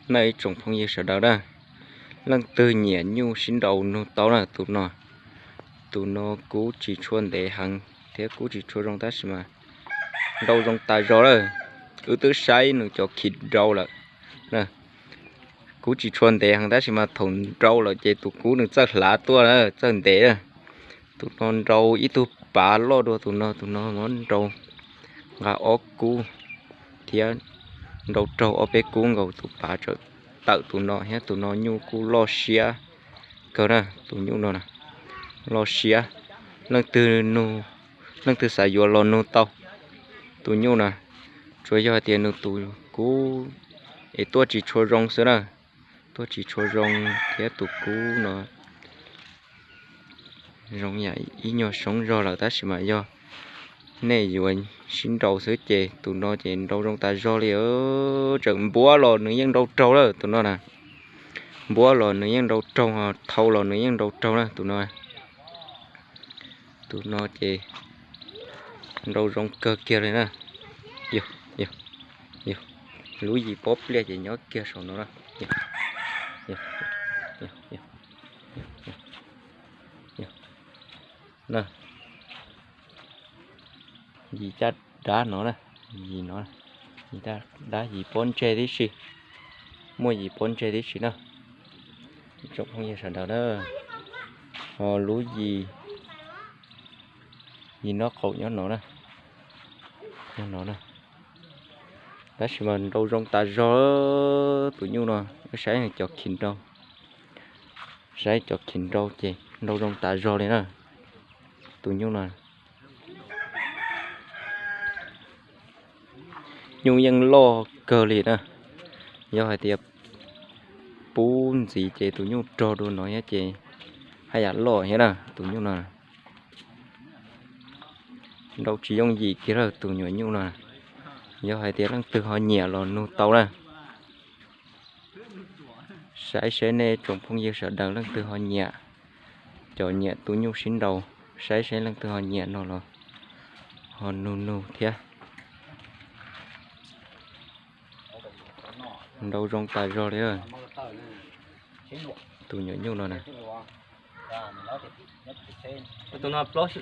Na ib tsoom phooj ywg sawv daws na, leej twg nyiam nyuj sib nraus nug tau na, tus no, tus no kub tsis tshua ntev heev thiab kub tsis tshua zoo tab sis mas nrau zoo tas zog lawm. Wb twb saib nws cov khi nrau lawm. Kub tsis tshua ntev heev tab sis mas thaum nrau lawm ces tus kub nws txawj hlav tuaj, txawj ntev. Tus no nrau ib tug pav loj dua tus no, tus no muab nrau nqa ob kub thiab nrau raug ob peb kub nkaus tus pav tawm tus no thiab. Tus no nyuj kuj loj siab kawg na, tus nyuj no loj siab. Leej twg nug, leej twg xav yuav los nug tau tus nyuj na, tsuas yog hais tias nws tus kub es tuaj tsis tshua zoo xwb na, tuaj tsis tshua zoo thiab tus kub no zoo yam ib nyuag soob zog lawm tab sis mas yog nej yuav sib nrau xwb ces tus no ces nrau zoo tas zog li. Tseem npuab los nws yeej nrau raug lawm tus no na, npuab los nws yeej nrau raug, thau los nws yeej nrau raug na tus no. Tus no ces nrau zoo kawg kiag li na. Yog, yog, lub yim pob pliaj ces nyob kiag saum no na. Yim caj dab no na, yim no, yim dab yim pob ntseg tib si, muaj yim pob ntseg tib si na. Tsoom phooj ywg sawv daws na, ho lub yim, yim noj qaum nyob no na, nyob no na. Tab sis mas nrau zoo tas zog tus nyuj no, saib cov khi nrau, saib cov khi nrau ces nrau zoo tas zog li na, tus nyuj no. Nyuj yeej loj kawg li na, yog hais tias pub ntxiv ces tus nyuj rog dua no thiab ces haj yam loj thiab na tus nyuj no. Nrau tsis yooj yim kiag lawm tus nyuam nyuj no. Yog hais tias leej twg ho nyiam los nug tau na. Saib seb nej tsoom phooj ywg sawv daws leej twg ho nyiam, cov nyiam tus nyuj sib nraus, saib seb leej twg ho nyiam no los ho nug nug thiab. Nrau zoo tas zog li tus nyuam nyuj no na.